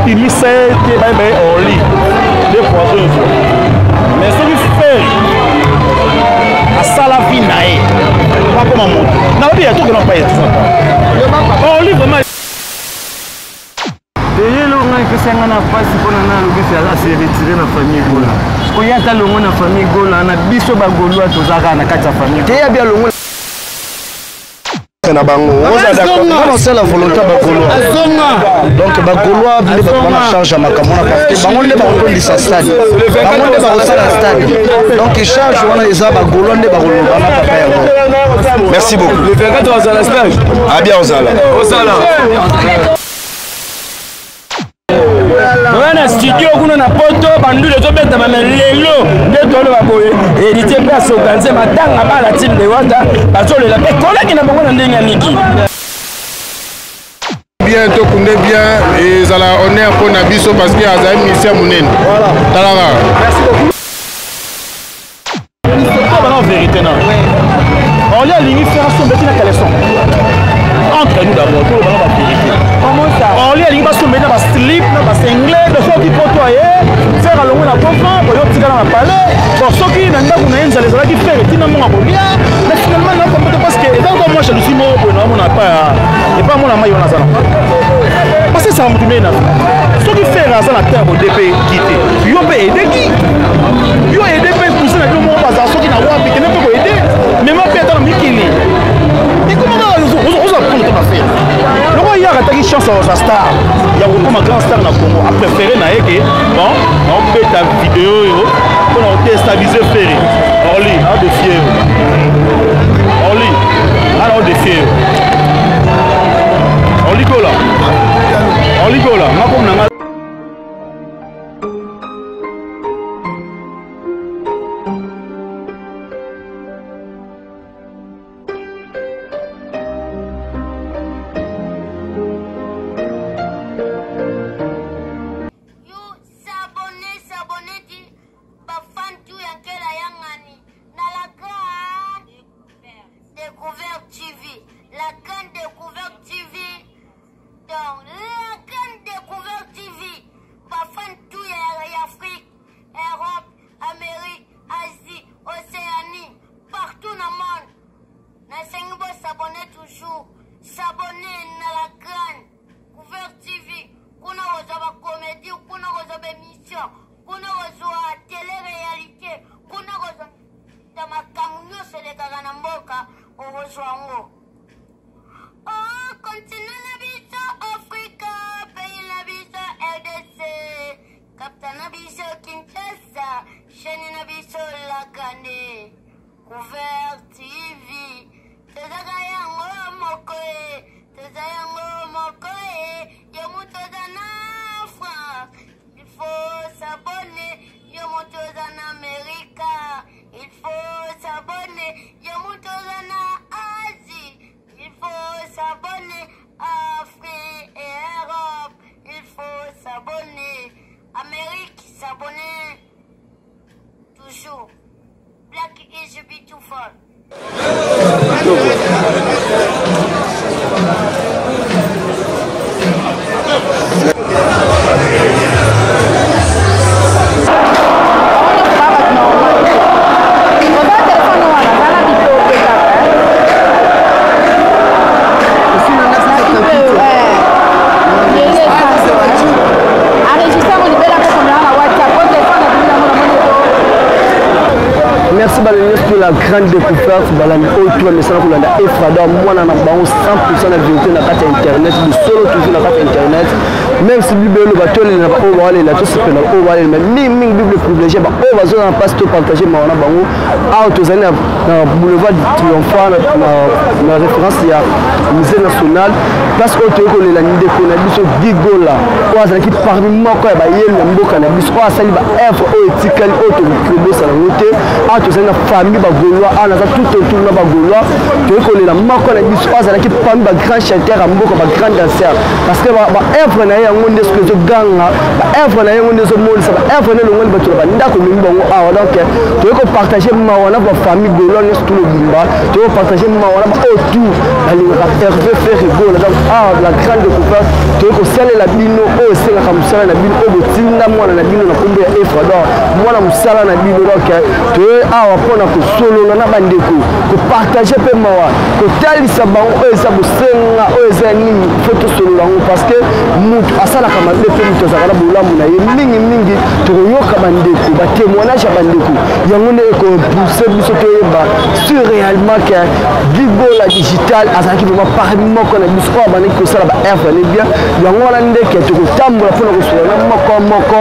Bapimisa ye te, bayeba ye Orly nde poison ezwa. Mais soki Ferre asala vie na ye akoma moto, nalobi ya tokenda pa ye Orly vraiment. Eyelo ngai epesa ngai na mpasi mpo na ngai alobi se ase retire na famille Gola. Oye ata longo na famille Gola na biso ba Golois toza kaka na kati ya famille. Te ya bia longo na bango oza d'accord nga nasala volonté ya bagaulois donc bagaulois nde bato bana charge ya makambo wana parce que bango nde bakotondisa stade, bango nde bakosala stade, donc charge wana eza bagaulois nde bakoloba na papa yango. Merci beaucoup. Le 24 ozala stage. Abia ozala. Ozala. Toza na studio kuna na poto, bandulu ezobetama, me lelo nde toloba boye héritier mpe asoganze matanga bana team de wata bazolela mpe kolaki na bango na ndenge ya miki. Bien, tokunde bien, ezala honneur mpo na biso parce que azali musicien monene. Talaka. Bana vérité na Orly alingi faire asomba tina caleçon. Entre nous d'abord, tout le monde va vérité. Comment ça? Orly alingi basomba na ba slip na ba singlet, de soki poto aye faire alongo na kofan oyo tikala na palais. Bon, soki na ndako na ye nzala ezalaki faire etina mbongo kolia, mais finalement na comprendre parce que eza ko moi jalousie moko boye na mona pa epa mona mai wana aza na parce que ça motu mei na soki faire aza na terre odepe kite yo mpe edeki yo ede mpe cousin na bino moko bazala soki na wapi, kende mpe koede mema mpe ata na mikili ekoma kaka ozwa prendre to na faire loko ye akataki chance ya kozwa star ya kokoma grand star na Congo, apréféré na ye ke bon naobeta video oyo mpona kodestabilize Ferre. Orly aodefie yo, Orly ana odefie yo, Orly Gola, Orly Gola ngakomi na nga. You s'abonner, s'abonner ti ba fan tout ya Nkela Yangani na la grande découverte TV, la grande découverte TV. Donc la grande découverte TV, ba fan tout ya, ya Afrique, Europe, Amérique, Asie, Océanie, partout dans le monde. Nasengi bo s'abonner toujours, s'abonner na la grande couvert TV. Kuna kozwa ba comédie, kuna kozwa ba émission, kuna kozwa télé réalité, kuna kozwa makambo nyonso elekaka na mboka, okozwa yango. Oh, continent na biso Afrika, pays na biso RDC, capitale na biso Kinshasa, chaîne na biso La Grande Couvert TV. Tozaka yango moko e, toza yango moko e, yo moto oza na France, il faut s'abonner, yo moto oza na Amerika, il faut s'abonner, yo moto oza na Asie, il faut s'abonner, Afrique et Europe, il faut s'abonner, Amérique s'abonner, toujours. Black is beautiful. Merci bala nyonso pour la grande découverte balandi oyo tuna mesana kolanda Efrada mwana na bango 100% na vérité na kati ya internet, bosolo toujours na kati ya internet. Même si bible eloba tolela baoyo bawalela, tosepela oyo bawalela, mais mingimingi bible privilégie baoyo bazoza na mpasi, topartage mawa na bango. Awa tozali na boulevard du Triomphant na référence ya musée national, place oyo toyei kolela ndeko na biso Gigola oyo azalaki parmi moko ya bayelu ya mboka na biso, oyo asali baœuvre oyo etikali oyo tokoki kobosana yango te. Awa tozali na famille bagaulois, awa naza tout autour na bagaulois, toyei kolela moko na biso oyo azalaki parmi bagrand chanteur ya mboka, bagrand danseur, parce que baœuvre na ye. Yango nde soki ezoganga baœuvre na ye, yango nde ezomonisa baœuvre na elongoli bato na bandako, ememi bango awa. Donc toyei kopartage mawa na bafamille gaulois nyonso tu mobimba, toyei kopartage mawa na baoyo tu balingaka Hervé Ferre Gola. Donc awa la grande découverte, toyei kosalela bino oyo esengaka mosala na bino, oyo botinda mwana na bino na nkombo ya Efrador, mwana mosala na bino. Donc toyei awa mpona kosolola na bandeko, kopartage mpe mawa, kotalisa bango oyo eza bosenga, oyo eza nini. Fo tosolola yango parce que motu asalaka mabe mpe moto azalaka na bolamu na ye. Mingimingi tokoyoka bandeko, batémoignage ya bandeko, yango nde ekopousse biso toyeba sur réellement que Gigola Digital azalaki vraiment parmi moko na biso oyo abandaki kosala baœuvre ne bien. Yango wana ndeke tokotambola mpona kosolola na moko moko,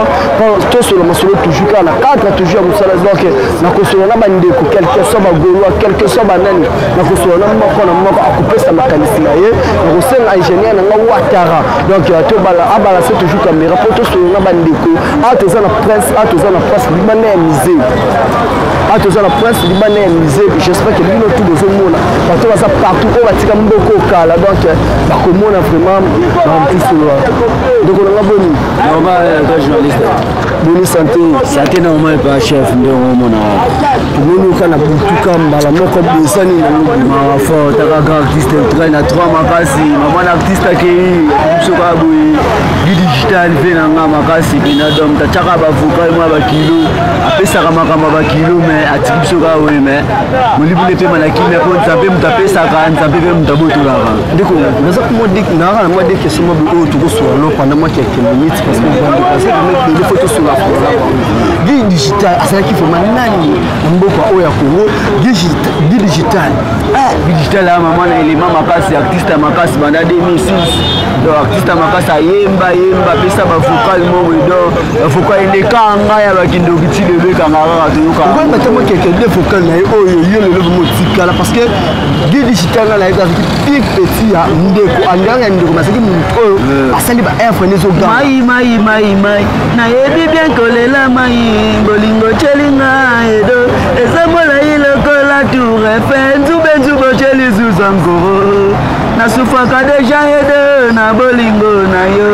tosolola masolo toujours kaka na cadre toujours ya mosala. Donc nakosolola na bandeko, quelque soit bagaulois, quelque soit banani, nakosolola na moko na moko, akopesa makanisi na ye. Nakosenga ingénieur na nga Watara, donc tobala abalance toujours caméra mpo tosolola na bandeko. Awa toza na prince, awa toza na prince libanda ya musée, awa toza na prince libanda ya musée. J'espère que bino tout bozomona, bato baza partout oyo batika mboka okala, donc bakomona vraiment makambo. Ndeko nanga, boni? Normal, toi journaliste. Boni santé? Santé normal pa chef, nde omona. Tomoni oka na butuka mbala moko, bosani nango? Mawa fort, taka grand artiste trai na trois makasi, mama na artiste akei biso kaka boye. Gi Digital ve na nga makasi mpena, donc tatiaka bavocal mwa bakilo, apesaka makambo ya bakilo, mais atiki biso kaka boye. Mais molibule mpe na kimia, mpo Nzambe moto apesaka, Nzambe mpe moto abotolaka. Ndeko, naza naka na mwa deux questions mwa oyo tokosola no pendant mwa quelques minutes, parce que bandeko aza vraiment ebele, fo tosola sola. Gi Digital azalaki vraiment nani na mboka oyo ya Congo? Gi Digital? Gi Digital ya mama na elema makasi, artiste ya makasi banda 2006. Donc artiste ya makasi, ayemba yemba, apesa bavocal mo boye, donc bavocal eleka ngai ya bakindoki ti lelo, ekanga kaka, toyoka. Okoyeba te mwa quelque deux vocal na ye oyo yo lelo vraiment otikala? Parce que Gi Digital nga nayebi azalaki pire petit ya ndeko andanga ya ndeko, azalaki motu oyo asali baœuvre nde ezoganga. Mai mai mai mai, nayebi bien kolela mai, bolingo tyelinga edo eza molai lokola tour Eiffel, nzube nzube otye lisusu ankoro, nasufaka deja edo na bolingo na yo,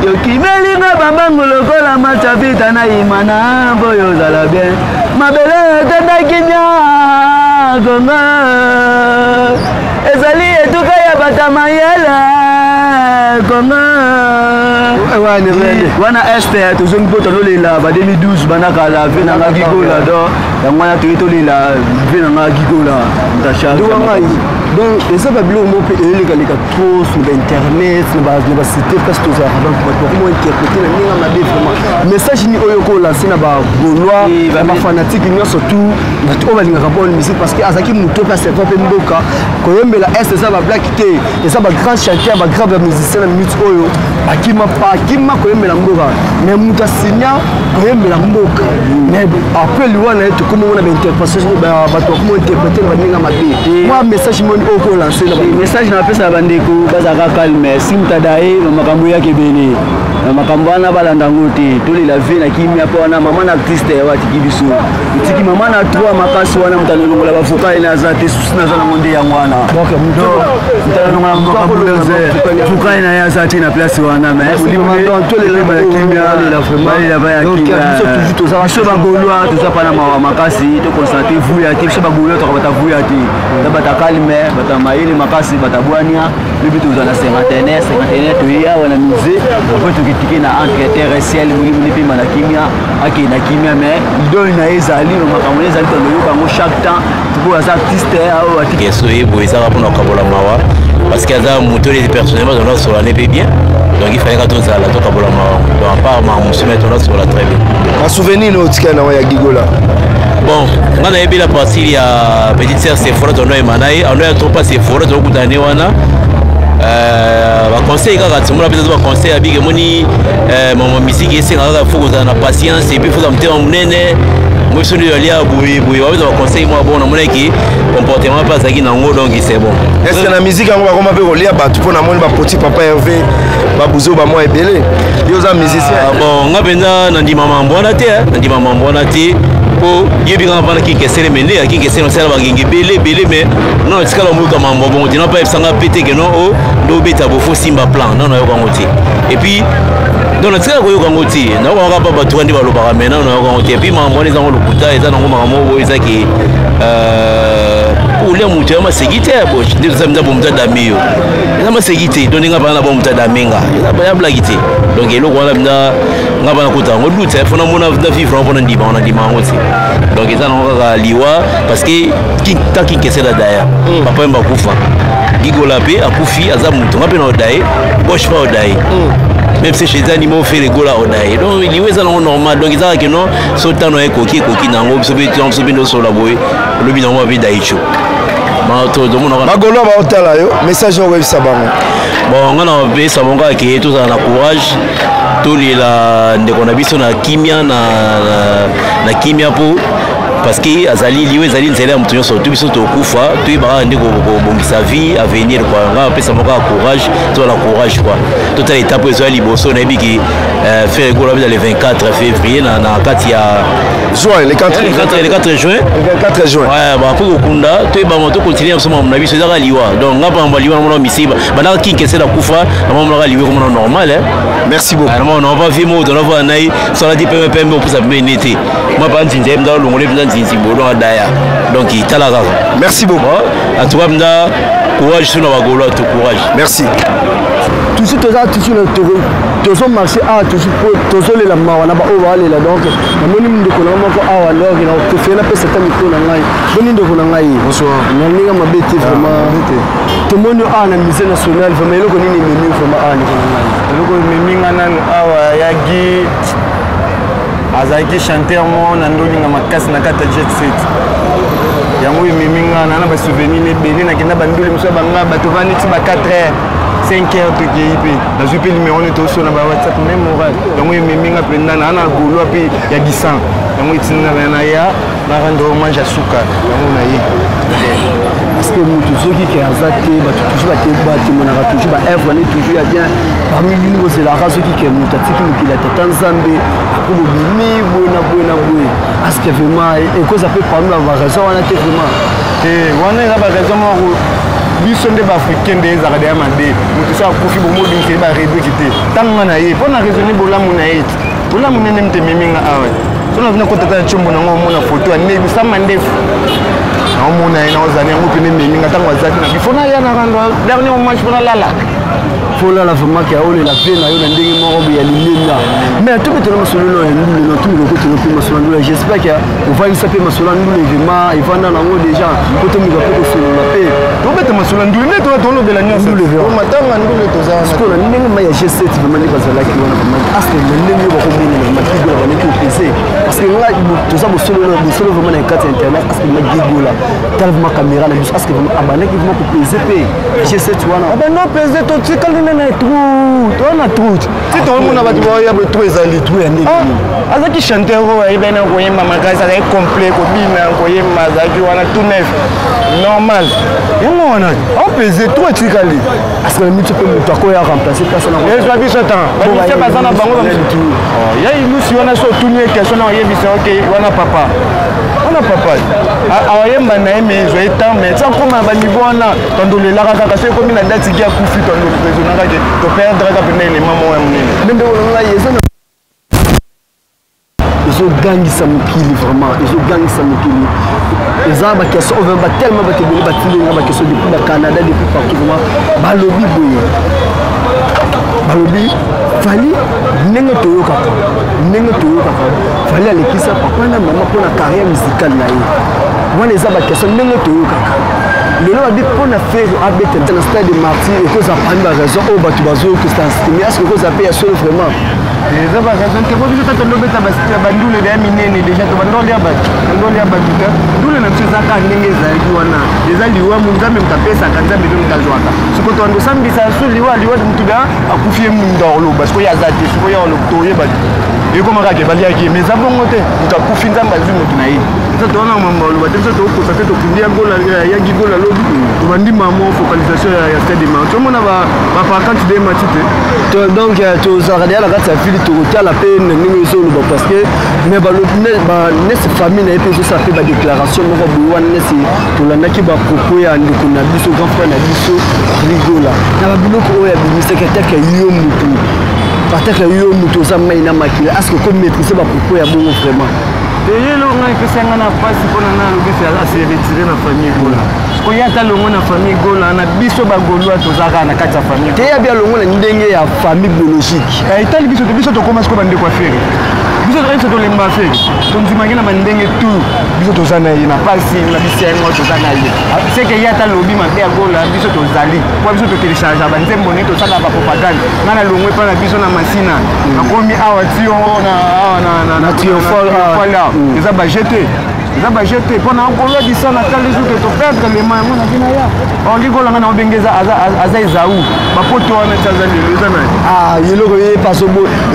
yokimelinga bambangu lokola matavita na imana boyo ozala bien, mabele etondaki nya. Kongo ezali etuka ya bato mayele, Kongo wana este tozongi mpo tozolela ba 2012 banda kala ve nanga Gigola. Donc yango wana toye tolela ve nanga Gigola. Ngai donc eza babiloko moko mpe eyelekaleka trop sur bainternet, na basite place tozalaka. Donc bato bakoma interpréter na ndenge mabe. Vraiment, message nini oyo kolance na bagaulois, na bafanatike nyonso tout, bato oyo balingaka bonne musique? Parce que azalaki moto mpe aserva mpe mboka. Koyembela est eza bablaki te, eza bagrand chanteur, bagrand bamusicien na minute oyo bakima bakima koyembela mboka, mais moto asinya koyembela mboka. Mais après liwa na ye, tokomi omona bainterprétation, bato bakoma interpréter na bandenge mabe. Mwa message moni oyo kolance na Message na bapesa na bandeko, bazalaka calme. Si moto adaye, makambo eyaka ebele na makambo wana, balanda yango te. Tolela ve na kimia, mpo wana mama na artiste yawa atiki biso, etiki mama na trois makasi wana. Moto alolongola bavocal na aza te, susi naza nango nde yango wana. Moto alolongola vocal na ye aza te na place wana. Mais biso bagaulois toza pana mawa makasi, toconcentre vuya te. Biso bagaulois toka bata vuya te, ta bata calme, bata mayele makasi, bata bwania. Lobi tozwa na cinquantenaire, cinquantenaire toye awa na musée, après tokitike na entre terre et ciel. Molimo epema na kimia, akende na kimia. Mais idole na ye ezali, makambo na ezali, toyoka yango chaque temps po aza artiste aoyo atiki. Question ye boye ezaka mpona kokabola mawa, parce que aza moto oyo personnellement tona sola ne mpe bien, donc il fallait ka tozala tokabola mawa. Donc à part mawa mosusu, mais tona sola très bien. Basouvenir na otikali nango ya Gigola? Bon, nga nayebi la partie ya petite sœur Sephora, tondo oyema na ye, ando ya trop pas Sephora, tokutana ne wana baconseil kaka timona mpenza to baconseil abiki emoni mama misiki esenga kaka fo kozala na patience, et puis fo motema monene. Moi biso nde alia boye boye, bapesa baconseil mwa bon. Namonaki comportement mpe azalaki nango, donc c'est bon. Est ce que na musique yango bakoma mpe kolia bato? Mpo namoni bapoti papa Hervé babuzo bamwa ebele. Yo oza musicien. Bon, nga mpenza nandima mambo wana te, nandima mambo wana te. Po yebi kaka mpana kinkesele me nde akinkesele osala bangenge ebele ebele me non etikala omoyoka mambo bongo te non pa yebisanga pe te ke non o nde obeta bofo simba plan non nayoka yango te et puis donc natikala koyoka yango te nayoka kaka pa bato nde balobaka me non nayoka yango te et puis makambo wana eza yango lokuta eza nango makambo oyo eza ke olia moto ya maseki te bo nde toza mpenza bomoto adame yo eza maseki te donc ndenge apana na bomoto adame nga eza blaki te donc eloko wana mpenza nga bana kota yango doute fo namona na vivre yango mpona ndima wana ndima yango te donc eza nango kaka liwa parce que tant kinkesela daya mm. papa yemba akufa gigola mpe akufi aza moto nga mpe na odaye bosh mpe odaye mm. même si chez animo fait les gola odaye donc liwa eza nango normal donc eza kaka no so tano ekoki ekoki nango biso mpe biso mpe ndosola boye olobi nango mabe daicho bagolois baotala yo message okoyebisa bango bon nga na bapesa bango kaka ke tozala na courage tolela ndeko na biso na kimia na, na, na kimia mpo parce que azali liwa ezali nzela ya moto nyonso to biso tokufa toyebaka nde kobongisa vie avenir kua nga apesa moko ya courage tozala courage kua totala etape oyo ezoya liboso nayebi ke euh, ferre gola abeta le 24 février na, na kati ya juin le 4, le 4, le 4 juin le 24 juin ouais bah après kokunda toyebama tokontinue na biso makambo na biso ezaka liwa donc nga pamba liwa namona misiba bandaka kinkese na kufa namonaka liwa ekomona normal hein. Merci beaucoup. Alors, on va vivre moto na va nai sala di pembe pembe opusa pembe nete. Moi pa nzinzi mda longole mda nzinzi bodo adaya. Donc itala kaka. Merci beaucoup. En tout cas mda courage sur na bagolo tout courage. Merci. Toujours toza toujours tozo marché awa toujours po tozolela mawa na baoyo baolela donc namoni ndeko na moko awa donc na préféré napesa ata mikro na ngai boni ndeko na ngai na ndenge mabe te vraiment tomoni awa na musée national vraiment eloko nini ememi vraiment awa ndeko na ngai eloko ememi nga nanu awa ya gi azalaki chanteur moko na ndolinga makasi na kati ya jet set yango ememi nga na na basouvenir ebele nakenda bandule mosusu ya banga bato vandi ti ba 4 heures 5 heures tokei mpe nazwi mpe numero ne tosona ba whatsapp même moral yango ememi nga mpenza naa na golois mpe ya disan yango etindaka na ya na rendre hommage ya suka yango na ye parce que moto soki ke aza te bato toujours batemonaka toujours baœuvre ne toujours ya bien parmi bino bozelaka soki ke moto atiki mokili ya tata nzambe ako bobimi boye na boye na boye aske vraiment ekoza mpe parmi baraison wana te vraiment te wana eza baraison moko biso nde baafricain nde ezalaka deya mabe moto so akufi bomobimisa ye bareduki te ntango nga na ye mpo na raisonne bolamu na ye bolamu nene moto ememi nga awa so na kota ta ntiombo nango omona foto ya ndenge sama ndefu naomona ye naozali yango mpe nememi nga ntango azali na bifo naya na rando dernier hommage mpo nalala folala vraiment ke aolela vie na yo na ndenge moko boye ya lilela mais tobetela masolo no ya ndule no tumika okotela mpe masolo ya ndule j'espère ke ovandisa mpe masolo ya ndule vraiment evanda nango déjà mpo tomika mpe kosolola mpe tobeta masolo ya ndule nde toza tolobela nyonso matanga ndule toza sikoyo na ndenge mai ya g7 vraiment nde bazalaki wana vraiment aske na ndenge oyo bakomonela vraiment gigola bandeki opese parce que nga toza bosolo bosolo vraiment na kati ya internet aske vraiment gigola tala vraiment caméra na biso aske vraiment abandaki vraiment kopese mpe g7 wana abandi opese totikali nde na trou toza na trou ti tokomona bato baoya boye trou ezali trou ya ndenge ah, azalaki chanteur oyo ayebani na koyemba makasi azalaki complet kobina koyemba azalaki wana tout neuf normal yango wana opese trou etikali parce que mitu mpe moto akoya remplace place ezwa biso temps bamisie baza na bango oh, ya ilusi wana so otuni ye question na oyebisa oke wana papa wana papa awayemba na ye mais ezwa ye temps mais ti akoma na baniveau wana tondolelaka kaka so ekomi na date ki akufi tondolezonaka ke toperdraka mpenza elema moko ya monene ndeko na ngai eza ezogangisa mokili vraiment ezogangisa mokili eza baquestion oyo batelema bato ebele batindi nga baquestion depuis bacanada depuis partout vraiment balobi boye balobi fali ndenge toyokaka ndenge toyokaka fali alekisa papa na mama mpo na carrière musicale na ye wana eza baquestion ndenge toyokaka lelo babi mpo na fere abeta na stade de martyr ekozala parmi baraison oyo bato bazokisa mais aske ekozala mpe ya solo vraiment eza baraison te po biso ta tondobeta bandule deya minene deja to bandolia bato bandolia bato te ndule na biso eza kaka ndenge ezalaki wana eza liwa nzambe moto apesaka nzambe nde moto azwaka sikoyo toando osambisa su liwa liwa moto da akufi ye mundo akoloba sikoyo aza te sikoyo toyeba ekoma kaka ebaliaki ye mais eza bongo te moto akufi nzambe azwi moto na ye. Biso towana mambo aloba te, biso tokokosa te, tokundi ya Gigola lobi, tobandi mamo focalisation ya stade de Martyrs. Omona baparkante de mati te. Donc tozalaka deya na kati ya ville, tokotala mpe na ndenge ezoloba, parce que mais nesi famille na ye mpe ezosala mpe badéclaration moko boye wana. Nesi tolandaki bapropos ya ndeko na biso, grand frère na biso Rigola, na babiloko oyo abimisaki. Atake yo mutu, atake yo mutu oza mai na makila, est ce que komaîtrise bapropos ya bongo vraiment? Eyelo ngai epesa ngai na mpasi mpona ngai alobi ase retire na famille Gola. Koya ata longo na famille Gola na biso, bagaulois toza kaka na kati ya famille. Te, yabi alongo na ndenge ya famille biologique. Etali biso te. Biso tokóma sikoyo bandeko ya Ferre. Biso biso tolemba Ferre, tondimaki na bandenge tu. Biso toza na ye na pasi na bisengo, toza na ye. Seke ye ata lobi mabe ya Gola, biso tozali po biso totélécharge banzembo ne, tosala bapropagande. Ngai na longwe mpa na biso na Masina, nakomi awa ti awa na Triomphal. Awa eza baje te, eza baje te mpo na kolobisa na tali soki toperdre lema yango na bino ya ongi kolanga na obenge aza Ezau bapoto wana ti aza lelo eza nani? Eloko ye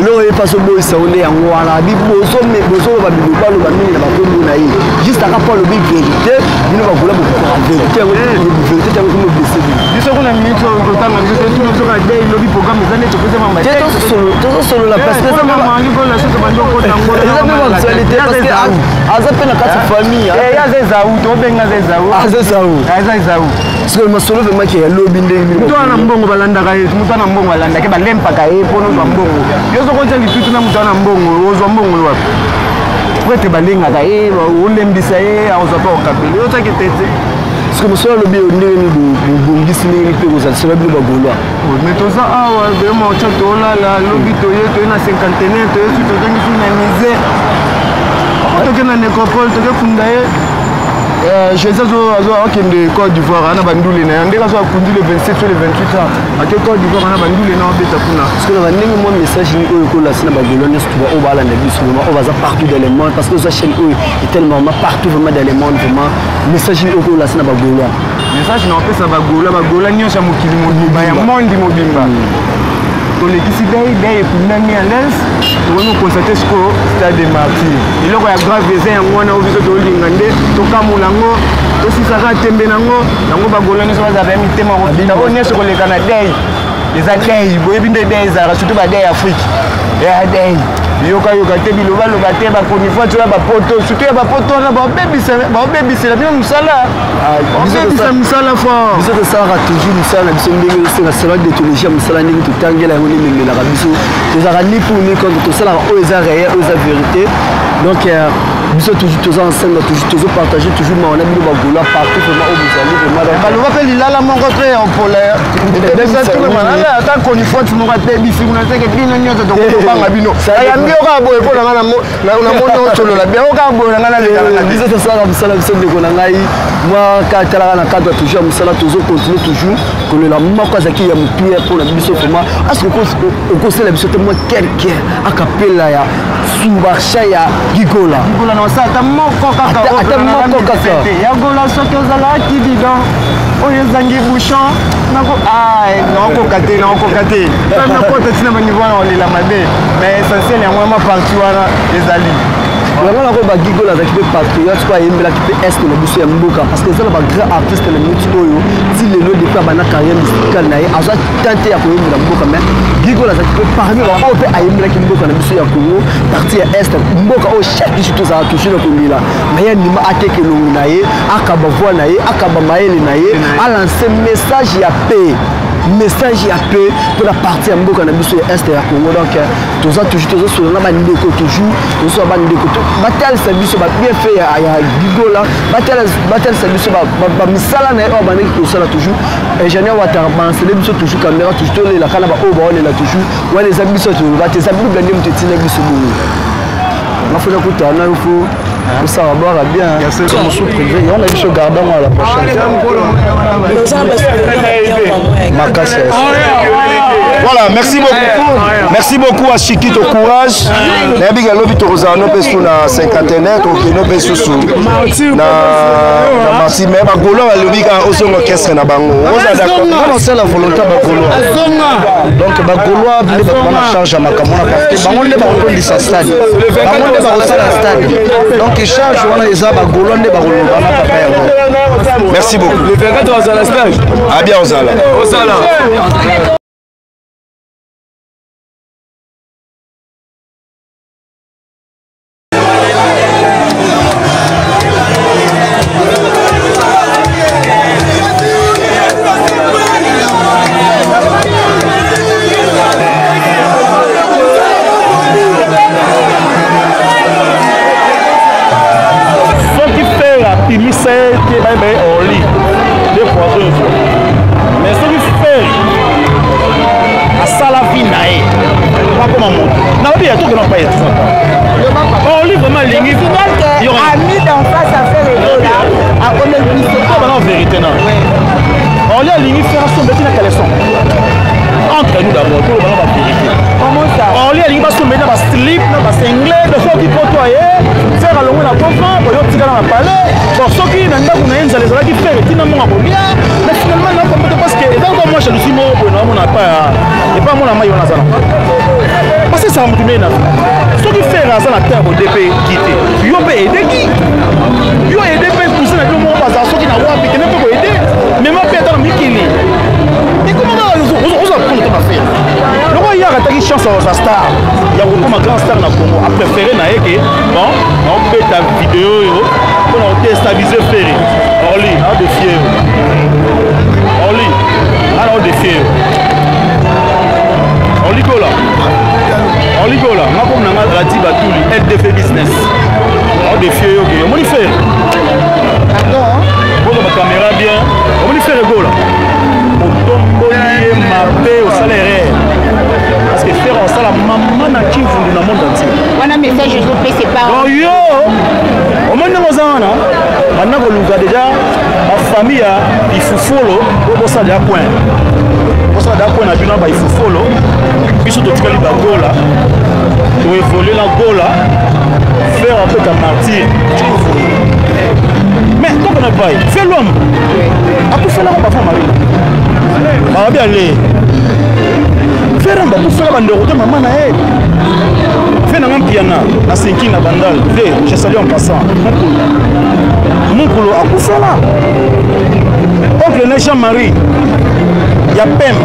eloko ye mpaso boyisa nde yango wana. Bozoloba biloko, aloba mingi na bakombo na ye, juste aka mpo alobi vérité. Bino bagola bokokaka vérité yango, vérité yango komo blesse bino. Biso kuna minute kotanga biso te, tuna biso kaka de lobi programme eza nde topesa mamba. Te, tozosolola parce que eza mpe actualité, parce que aza mpe na kati famille. Aza Ezau, tobenga aza Ezau. Aza Ezau. Aza Ezau. Parce que masolo vraiment ke yalobi ndenge. Moto wana mbongo balandaka ye, moto wana mbongo balandaka ye, balempaka ye mpona ozwa mbongo. Yo soki otya litutu na moto wana mbongo, ozwa mbongo wapi? Po ete balengaka ye, olembisa ye, akozwa mpe okapeli yo otyaki te te. Parce que mosolo alobi ndenge nini bobongisi, ndenge nini mpe kozalisela bino bagaulois? Mais toza awa vraiment, otya tolala lobi, toye toye na cinquantenaire, toye su tozongi su na musée, toke na nécropole, toke kunda ye. Jésus akende Côte d'Ivoire ana bandule na ye, ndenge azo akundi le 27 so le 28 ans, ake Côte d'Ivoire ana bandule na obeta kuna. Parce que na bandenge mwa message nini oyo ekolasi na bagaulois nyonso tuba oyo balanda biso vraiment, oyo baza partout dans le monde, parce que oza chaîne oyo etelema vraiment partout vraiment dans le monde, vraiment message nini oyo ekolasi na bagaulois? Message na opesa bagaulois, bagaulois nyonso ya mokili mobimba, ya monde mobimba, tolekisi dei, dei ekundami à l'aise. Tokomi koconstate sikoyo stade de Martyr, eloko ya grave eza yango wana. Oyo biso tolinga nde tokamula yango, tosisaka tembe nango yango. Bagaulois nyonso bazala ya mitema kokita, oyo nyonso koleka na dei eza dei. Boyebi nde dei ezalaka, surtout badei Afrique ya dei, yokayoka te, bilobaloba te, bakonifoi ti oya bapoto, surtout ya bapoto wana baobebisela bino mosala, baobebisa mosala fort. Biso tosalaka toujours mosala na biso ndenge osenga, selon déontologie ya mosala, ndenge totangela yango, nde ememelaka biso. Tozalaka ni pour ni contre, tosalaka oyo eza réel, oyo eza vérité. Donc biso toujours toza ensemble, toujours tozopartage, toujours mawa na bino bagaulois partout vraiment oyo bozali vraiment. Baloba mpe lilala moko te ya opola ata konifoti moko atebisi kuna teke. Bino nyonso tokobanga bino, ayambi yo kaka boye mpo na nga namoni osolola bien, kaka boye na nga nalekana. Biso tosalaka mosala biso. Ndeko na ngai, mwa talaka na cadre toujours ya mosala, tozocontinue toujours kolela moko azalaki ya motuya mpona biso vraiment. Est-ce okosala biso te mwa quelque akapela ya subarsha ya Gigola? Gigola na osala ata moko kaka. Ata moko kaka. Ya Gola, soki ozalaki bidon oyo ezangi bouchon, nakoka te, nakoka te, nakota ntina baniveau wana, olela mabe. Mais essentiel yango wana, parti wana ezali. Yango nako bagigola azalaki mpe patriote po ayembelaki mpe este na biso ya mboka, parce que eza na bagrand artiste na minute oyo ti lelo, depuis abanda carrière musicale na ye, azwa temps te ya koyembela mboka. Mais Gigola azalaki mpe parmi baoyo mpe ayembelaki mboka na biso ya Congo, partie ya este, mboka oyo chaque jour tozalaka toujours na kolela. Mais ye andima ateka elongi na ye, akaba voix na ye, akaba mayele na ye, alance message ya paix, message ya paix mpona partie ya mboka na biso ya este ya Congo. Donc toza toujours tozosolola na bandeko, toujours tozosola bandeko batalisa biso babienfait ya Gigola, batalisa biso bamisala na ye oyo bandeki kosala. Toujours ingénieur Watara bansele biso toujours caméra, toujours tolelaka na baoyo baolela toujours wana. Eza biso toloba te, eza Bible nde moto etina biso bongo. Mafuna kutana na yo fo osala bwaka bien. Mosu privé yango na biso, gardons à la prochaine makasi. Voilà, merci beaucoup, merci beaucoup à Chikito. Courage. Nayebi ke lobi tokozala no mpe su na cinquantenaire, tokokende mpe susu na Marti. Mais bagaulois balobi kaka ozonga orchestre na bango. Ozala osala volonté ya bagaulois. Donc bagaulois nde bato bana charge ya makambo wana, parce que bango nde bakotondisa stade, bango nde bakosala stade. Donc Donc échange wana eza bagaulois nde bakoloba na papa yango. Merci beaucoup. Le 24 ozala stage. Ah bien ozala. Ozala. Soki Ferre apimisa ye te bayeba ye Orly nde poison ezwa, mais soki Ferre asala vie na ye akoma moto nalobi ya tokena pa ya Orly vraiment alingi ami d'enfance à Ferre Gola akomeli biso bana vérité na Orly alingi Ferre asomba eti na caleçon. Entre nous d'abord, toloba na bavérité. Comment ça? Orly alingi basomba na baslip na basinglet, soki poto aye Ferre alongwe na kofan oyo otikala na palais. Bon, soki na ndako na ye nzala ezalaki, Ferre etina mbongo kolia. Mais finalement nakombe te, parce que eza kaka mwa jalousie moko boye naomona epa epa mona mai wana aza na parce que esaka motu ndenge na soki Ferre aza na terre bode mpe ki te, yo mpe edeki yo ede mpe cousin na bino moko bazala soki na wapi, kende mpe koede mema mpe ata na mikili ekoma kaka ozwa mpona to baFerre. Loko ye akataki chance ya kozwa star, ya kokoma grand star na Congo, apréféré na ye ke bon, naobeta video oyo mpona kodéstabiliser Ferre. Orly, naodéfier yo. Orly, nga naodéfier yo. Orly Gola, Orly Gola, nga komi nanga Radi Batuli, LDF Business, naodéfier yo ke omoni Ferre ozo bacaméra bien, omoni Ferre Gola, otomboli ye mabe, osala erreur, parce que Ferre osala mama na Kivundu na monde entier. Wana message ezopesa pa. Donc yo omoni ndenge oza wana, banda koluka déjà bafamille ya Ifufolo po bosala deja coin, bosala deja coin na bino baifufolo. Biso totikali bagola, toévolue na Gola. Ferre apeta martyr, mais tokona pai fe l'homme akufelaka bafa mari bababi ale Ferre bakufela bandeko te, mama na ye fe nanga mpiana na sinki na Bandal ve. Je salue en passant mokolo mokolo akufela oncle ne Jean Marie ya pem,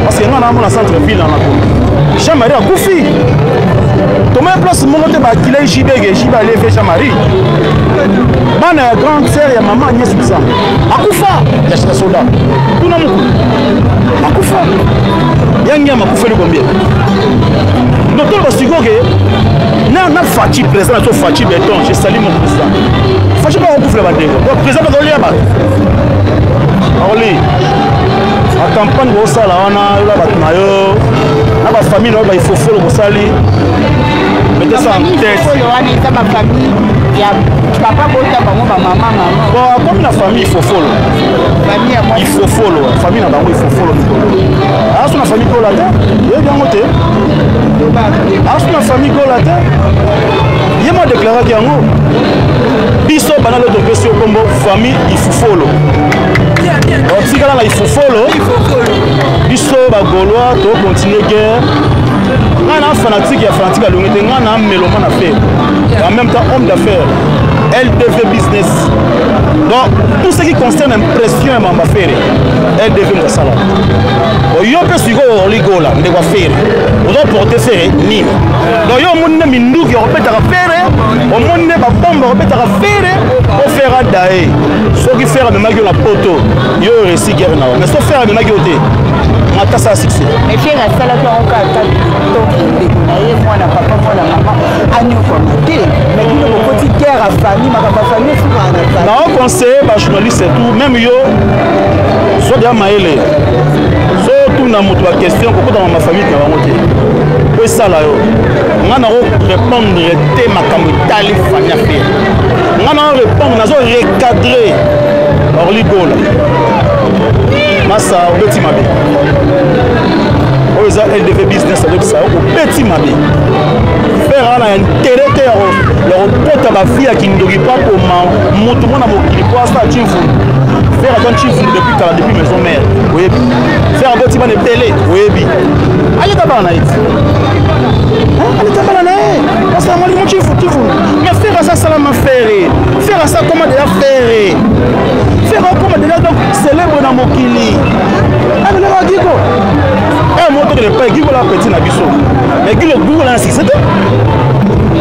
parce que nga naamona centre ville na nakolo Jean Marie akufi, tomoni place moko te bakila jibege jibe aleve Jean Marie, bana ya grande sœur ya mama Agnès Bisa akufa ya chita soda tuna mokolo akufa ya ngiama akufeli combien. Donc toloba sikoyo ke na Fatshi, président na so Fatshi Béton, je salue mon président Fatshi, mpe akokufela bandeko. Donc président bazolia bato Orly, bacampagne bosala wana yola bato na yo na bafamille na yo baifofolo bosali, mettez ça en tête. Wana eza bafamille ya papa bota bango bamama mama. Bon, akomi na famille Ifofolo. Famille ya mwasi. Ifofolo, famille na bango Ifofolo mikolo aso na famille Gola te, yebi yango te, aso na famille Gola te. Ye mo adéclaraki yango. Biso bana lo topesi yo nkombo famille Ifufolo, otikala na Ifufolo. Biso bagaulois tocontinue guerre. Ngai na fanatique ya fanatique alongi te, ngai na mélomane na Ferre, en même temps homme d'affaires, LDV Business. Donc tout ce qui concerne impression ya mamba Ferre, LDV moto asala. Yo mpe sikoyo Orly Gola, ndeko ya Ferre, ozoporte Ferre nini? Donc yo omoni nde minduki okobetaka Ferre, omoni nde babombe okobetaka Ferre po Ferre adaye. Soki Ferre amemaki yo na poto, yo réussi guerre na yo, mais so Ferre amemaki yo te, matasa ya succès. Mais Ferre asalaki yango kaka toki ndeko na ye, mwana papa mwana mama anyokwama te. Mais bino bokoti guerre ya famille, makambo ya famille esukaka na famille. Naoconseille bajournaliste tout, même yo so deya mayele, so tuna moto baquestion kokotama mafamille na bango te po esala yo. Nga nako répondre te makambo etali famille ya Ferre. Nga nako répondre, nazo recadrer Orly Gola. Masa, obeti mabe. Oyo eza LDV Business, azobisa yo obeti mabe. Ferre wana ya intérêt te ya kokota bafille ya kindoki po akoma motu mona mokili po asala chimfulu. Ferre aza chimfulu depuis kala, depuis maison mère. Oyebi Ferre aboti bana ebele, oyebi aleta bana na ye ti aleta bana na ye, parce que amoli mo chimfulu. Mais Ferre aza asala na mokili. Amelaka Gigo. Eh, moto tokende epai Gigo la petit na biso. Mais Gigo Gigo na succès te.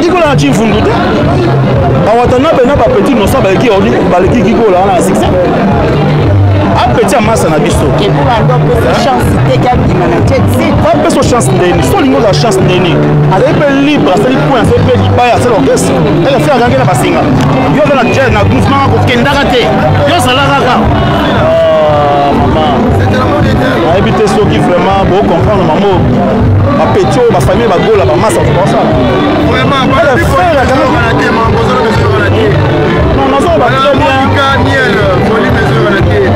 Gigo la chimfundu te. Bawatanabe na ba petit nosa baleki baleki Gigo la na succès. Apeti ya masa na biso. Bapesa chance ndeni so olingi ozala chance ndeni azali mpe libre asali point asali mpe libaya asali orchestre ele fe azalaki na basinga yo oza na jazz na groupement kokendaka te yo ozala kaka ah, mama nayebi te soki vraiment bocomprendre mamo bapeti oyo bafamille bagola bamasa basala non nazoloba très bien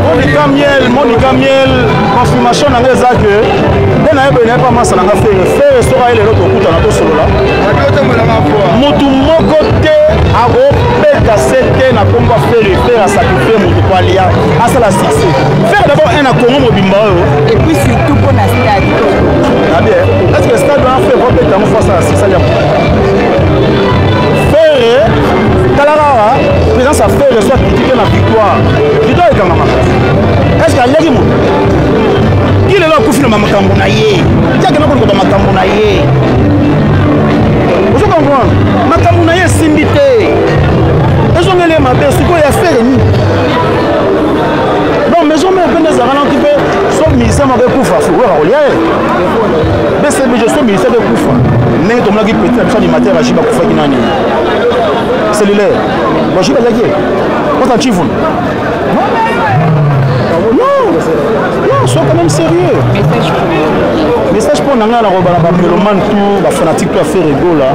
monika miel monika miel confirmation na ngai eza ke nde nayebeli naye pa masa na ngai fere fere soki aye lelo tokutana tosolola motu moko te akobeta se te na nkombo ya fere fere asakrifie motu po alia asala succès fere d'abord un na congo mobimba oyo et puis surtout mpo na stade na bien est ce que stade wana fere obeta yango fo asala succès alia fere tala kaka présence ya fere soit critique na victoire victoire ekangama est ce que aliaki moto ki lelo akufi na bamakambo na ye ti akenda koluka bamakambo na ye ozo comprendre makambo na ye esimbi te ezongeli ye mabe sikoyo ya fere nini donc maison mère mpe nde ezalaka naki mpe so musicien moko ekufa wera kolia ye bcbg so musicien mpe ekufa ndenge tomonaki petit na biso animateur ajibe akufaki nani cellulaire bajibe azalaki ye oza chivun non non sois quand même sérieux message mpo na ngai nakoloba na bamélomane tout bafanatique to affaire egola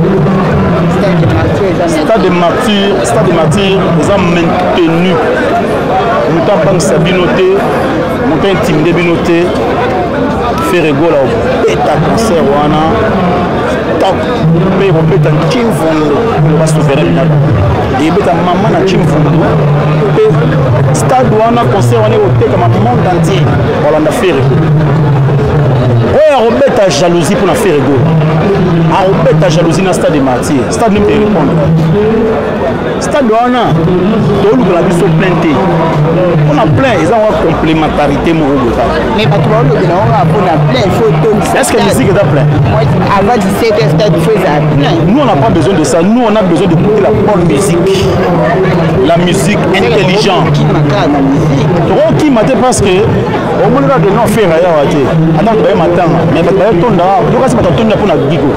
stade de martyr stade de martyr eza maintenu moto abangisa bino te moto intimide bino te ferre gola obeta concert wana top mpe ekobeta nchimvundu eloba souverain binaka ebeta mama na chimvundu mpe stade wana concert wana ekotekama monde entier balanda ferre oyo akobeta jalousie mpo na ferre gola akobeta jalousie na stade de martyr stade nini répondre stade wana tolukela biso plein te mpona plein eza ngo complémentarité moko boye kaka mais bato baolobela ngo kaka mpona plein faut tondisa est ce que musique eza plein avant 17 heures stade faut ezala plein nous on n'a pas besoin de ça nous on a besoin d'écouter la bonne musique la musique intelligente tokokima te parce que omoni kaka non fera yawa te ata bato baye matanga mais bato baye tonda yokasi bato atonda mpona gigo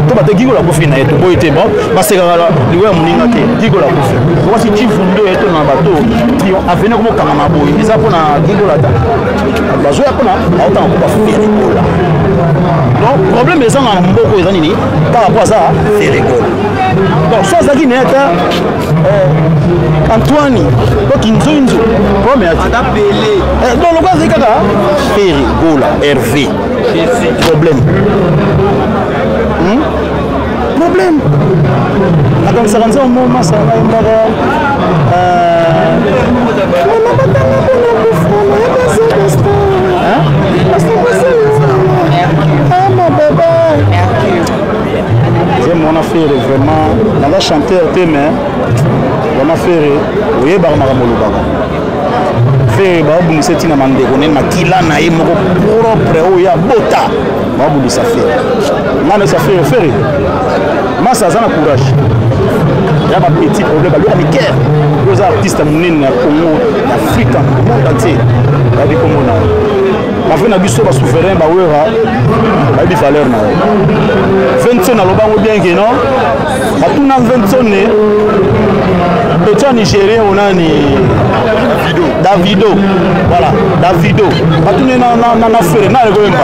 to bato gigola akufi na ye toboyi te bon basekaka liwa ya moninga te gigola akufi okwasi chifunde ye to na bato trio avene komokangama boye eza mpona gigola ta bazoya mpona aotanga koba feregola donc problème eza na mboko eza nini kaka po aza feregola donc so azalaki na ye ata eh, antoine to kinzonzo problème ya te eh, donc lokola azali kaka feregola herve problème hmm? problème nakanisaka nzembo mo masa nayembaka euh, mama batanga mpona kufa nayeba zebesta ama baba nzembo wana fere vraiment naza chanteur te mais vraiment fere oyebaka makambo olobaka Ferre baobundisa ntina mandeko ne makila na ye moko propre oyo ya bota baobundisa Ferre nga naisa Ferre Ferre masa aza na courage ya ba petit problème baluka mike oyo oza artiste monene na Congo na Afrika monde entier bayebi kombo na yo bavrai na biso basouverain bawera bayebi valeur na yo Vincent alobango bien ke non batuna Vincent ne petit ya nigérien onani davido voilà davido batuni na, na, na, na fere na ekoyemba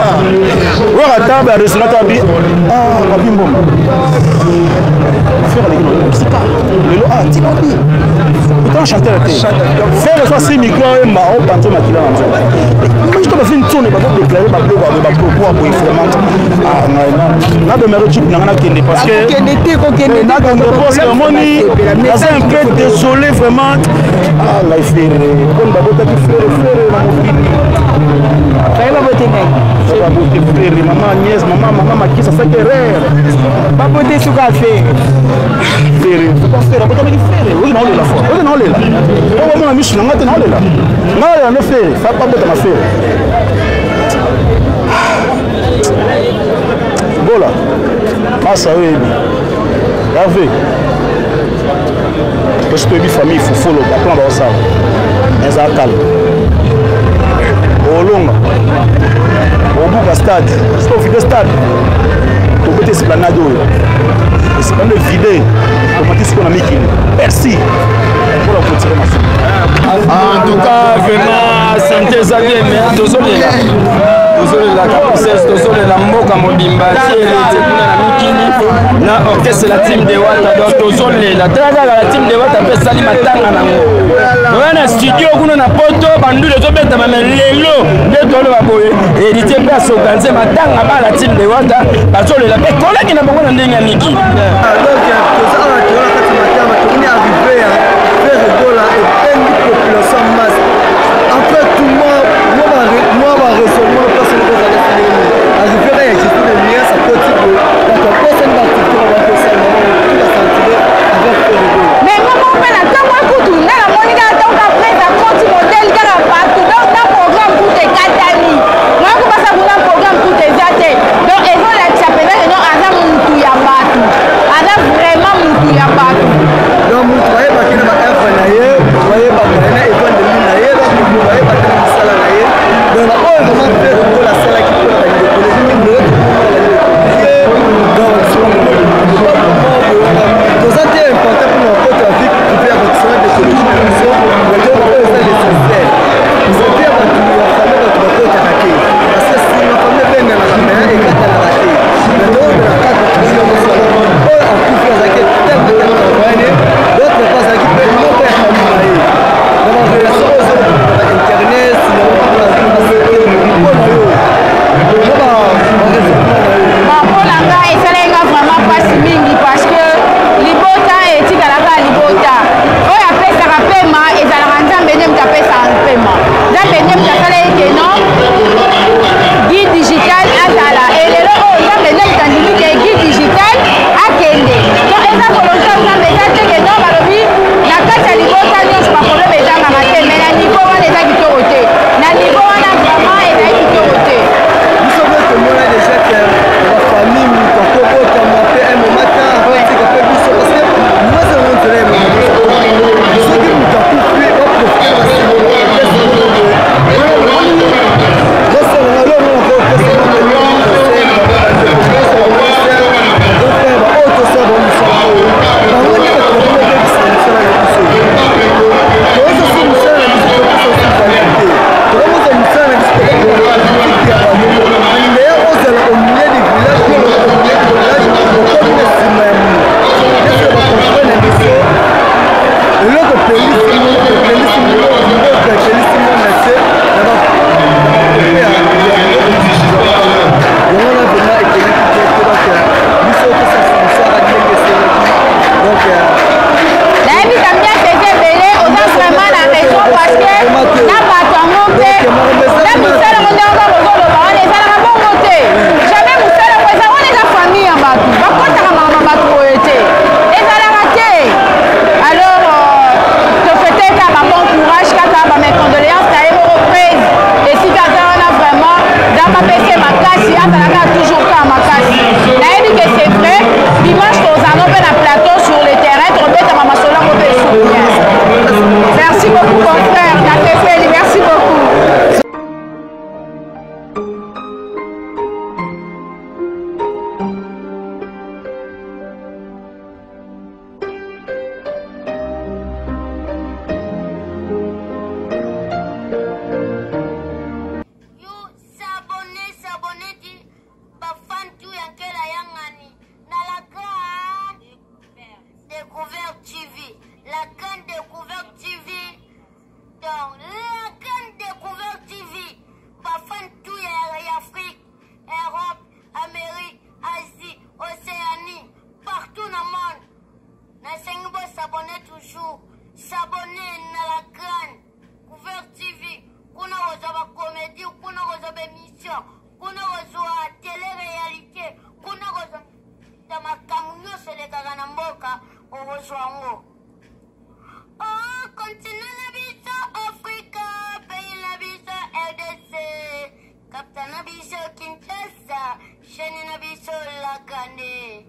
waka ta ba restaurant ta bi ah papi mboma fere aleki na mosika lelo ah tika bi pourtant chanteur te fere so asi micro oyemba opanze makila na nzoto imagine to bafi ntsone bazodeklare babiloko ya bapropos ya boye vraiment ah ngai na demere chip na ngai nakende parce que kokende te kokende te nakende parce que omoni naza un peu désolé vraiment ah ngai fere poni babotaki fere fere na mokili. Fallait babote nani? Babote Ferre, mama Agnès, mama mama Makisa, asaki erreur. Babote suka Ferre. Ferre, faut Ferre, abotamaki Ferre, oyo naolela fort, oyo naolela. Oyo bamona misu na nga te naolela. Nga naolela nde Ferre, fa babotama Ferre. Gola, masa oyebi. Hervé, tosi toyebi famille fofolo baplan baosala eza kala olonga obuka stade soki ovide stade tobeti esplanade oyo esplanade vide tomati sikoyo na mikili merci mpona kotire masumu. En tout cas, vraiment, santé eza bien, mais tozolela tozolela caprices, tozolela mboka mobimba ti kuna na mikili na orchestre la team de Wata. Donc tozolela, tala kaka la team de Wata mpe esali matanga nango oya na studio kuna na poto, bandule ezobetama. Me lelo nde toloba boye, Héritier mpe asorganize matanga bana team de Wata, bazolela mpe kolaki na bango na ndenge ya mikili. Donc toza awa, toza na kati ya matanga, tomoni arrivé ya Ferre Gola ependi population masse. En fait, tout moi baraisonnement place moko ezala ndenge arrivé ya Jésus de Nuance akoti boye, bato apesani baactivité na bango, esalema tout basentire avec Ferre Gola. Mais nga moko mpe na ntango ekutu nde namoni kaka ntango ka prese akoti modele kaka bato, donc na programme kutu ekatani moya kobasa kuna, programme kutu eza te. Donc ezolakisa mpenza ke non, aza mutu ya bato, aza vraiment mutu ya bato. Donc moto bayebaki na baœuvre na ye, bayebaka ye na evandeli na ye, donc moto bayebaki na mosala na ye. Donc na oyo vraiment Ferre Gola asalaki mpona bandeko lelo, tokomona bandeko na ye. Donc toza te important mpona bakota vie privée ya bato, sona d'écologie na biso, mais oyo eza l'essentiel, eza ya bato ya famille, bato bakotaka te parce que nsima famille ebenganaka mais ekatanaka te. Mais toyobela kaka oyo akufi azalaki tellement travaille, d'autre part azalaki mpe moko ya famille na ye na barelation oyo ezolobana internet mpona yo na baraisonnement na yo. Bon, mpo na ngai esalaki nga vraiment mpasi mingi parce que libota etikalaka libota. Oyo apesaka pema ezalaka Nzambe nde moto apesaka pema, Nzambe nde moto asala eke non Guy Digital azala elelo oyo, Nzambe nde moto andimi ke Guy Digital akende. Donc eza volonté ya Nzambe, eza te ke non balobi na kati ya libota nyonso baproblème ezangaka te, mais na niveau wana eza kitoko te, na niveau wana vraiment ezali kitoko te. Biso mpe tomona déjà ke bafamille moto akobotama mpe un moment ta akotika mpe biso, parce que mwasi yango nzela ya soki moto akufi baprofite na basima. Oyo tosala bango mosala oyo, bango nde bato bakobebisa mosala na biso. Tozosi mosala na biso, topesa osi valeur te, tokomoza mosala na biso tokotiki ya bango. Mais ozala au milieu du village, yo au milieu du village, okomi na nsima ya moto neti bakonfrère na biso. Eloko pelisi epelisi mboka, epelisi mona se na yango wana vraiment ekelaki te te. Donc biso tosala mosala ndenge eselaki, donc Nayebi ambiance eza ebele, oza vraiment na raison parce que na bato yango mpe na misala yango ndenge kaka bozoloba wana ezalaka bongo te, jamais mosala yango eza wana, eza famille ya bato, bakotaka makambo ya bato boye te, ezalaka te. Alors tofete kaka ba bon courage, kaka ba mes condoléances na ye moko prise esika aza wana, vraiment Nzambe apesi ye makasi, azalaka toujours kaka makasi. Nayebi ke c'est vrai, dimanche tozala mpe na plateau sur le terrain, tobetama masolo yango mpe esu bien. Merci beaucoup confrère Nakefeli, merci beaucoup. You s'abonner, s'abonner ti bafan tu ya Nkela Yangani na la grande découverte TV, la grande découverte TV. Donc la grande découverte TV, bafan tu ya Afrique, Europe, Amérique, Asie, Océanie, partout na monde, nasengi bosabonner, toujours s'abonner na la grande couverte TV. Kuna okozwa bacomédie, kuna okozwa baémission, kuna okozwa tele réalité, kuna okozwa makambo nyonso elekaka na mboka, okozwa yango. Oh, continent na biso Afrika, pays na biso RDC, capitale na biso Kinshasa, chaîne na biso La Grande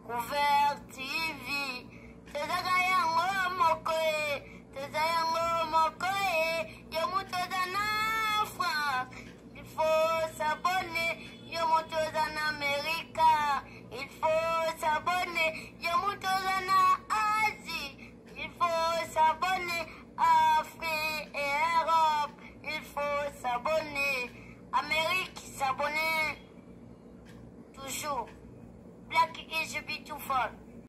Couvert TV. Tozaka yango moko e, toza yango moko e, yo moto oza na France, il faut s'abonner, yo moto oza na Amerika, il faut s'abonner, yo moto oza na Asie, il faut s'abonner, Afrique et Europe, il faut s'abonner, Amérique s'abonner, toujours. Black is beautiful.